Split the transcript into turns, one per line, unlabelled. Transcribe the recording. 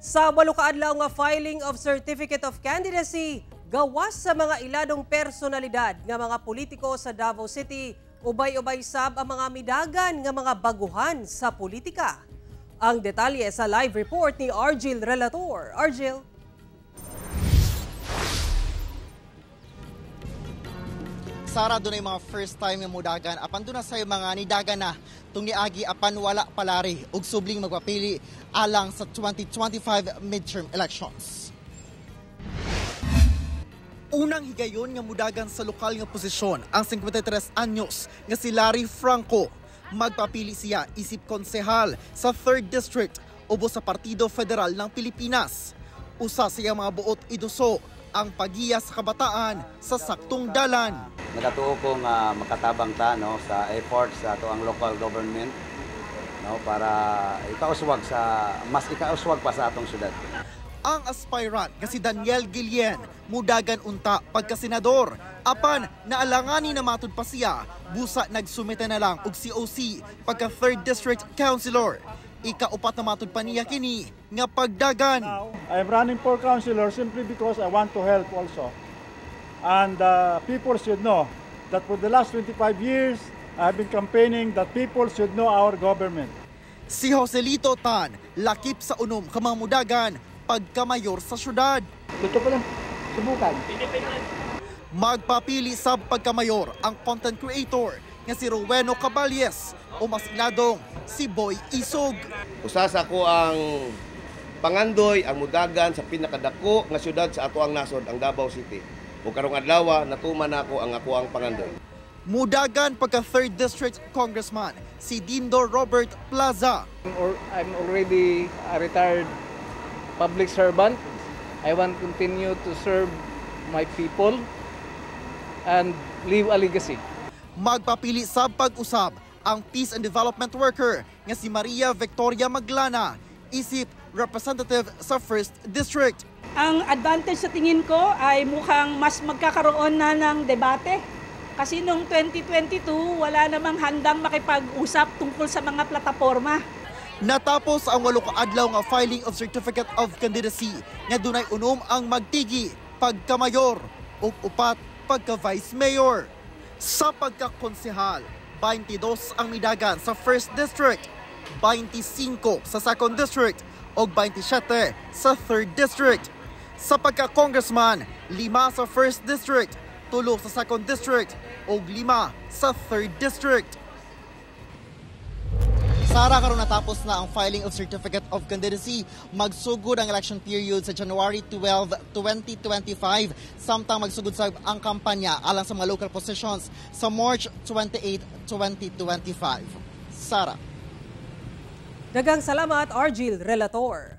Sa 8 ka adlaw nga filing of Certificate of Candidacy, gawas sa mga iladong personalidad nga mga politiko sa Davao City, ubay-ubay sab ang mga midagan nga mga baguhan sa politika. Ang detalye sa live report ni Argil Relator. Argil.
Sara, dunay mga first time nga mudagan apan duna say mga nidagan na tung niagi apan wala palari og subling magpapili alang sa 2025 midterm elections. Unang higayon nga mudagan sa lokal nga posisyon ang 53 anyos nga si Larry Franco. Magpapili siya isip konsehal sa 3rd District ubos sa Partido Federal ng Pilipinas. Usa sa iyang mga buot iduso ang pagiya sa kabataan sa saktong dalan.
Nagatuo ko nga makatabang ta, no, sa effort sa ato ang local government, no, para ikauswag sa mas ikauswag pa sa atong syudad.
Ang aspirant nga si Daniel Guillen mudagan unta pagkasenador apan naalangani na matud pa siya busa nagsumite na lang og COC pagka 3rd District Councilor. Ikaupat na matud pa niya kini nga pagdagan.
I am running for councilor simply because I want to help also. And people should know that for the last 25 years, I have been campaigning that people should know our government.
Si Joselito Tan, lakip sa unom ka mga mudagan pagkamayor sa syudad.
Gusto ko lang subukan.
Magpapili sa pagkamayor ang content creator nga si Roweno Caballes o mas iladong si Boy Isog.
Usa sa ko ang pangandoy ang mudagan sa pinakadako nga syudad sa ato ang nasod, ang Davao City. Ug karong adlaw natuman nako ang ako ang pangandoy.
Mudagan pagka 3rd District Congressman si Dindo Robert Plaza.
I'm already a retired public servant. I want to continue to serve my people and leave a legacy.
Magpapili sa pag-usab ang peace and development worker nga si Maria Victoria Maglana, isip representative sa 1st District.
Ang advantage sa tingin ko ay mukhang mas magkakaroon na ng debate. Kasi noong 2022, wala namang handang makipag-usap tungkol sa mga plataforma.
Natapos ang 8 ka adlaw nga filing of Certificate of Candidacy nga dunay 6 ang magtigi pagkamayor ug 4 pagka-vice mayor. Sa pagkakonsehal, 22 ang midagan sa 1st District, 25 sa 2nd District ug 27 sa 3rd District. Sa pagka-congressman, 5 sa 1st District, 3 sa 2nd District ug 5 sa 3rd District. Sara, karon natapos na ang filing of Certificate of Candidacy. Magsugod ang election period sa January 12, 2025. Samtang magsugod sa ang kampanya alang sa mga local positions sa March 28, 2025. Sara.
Daghang salamat, Argil Relator.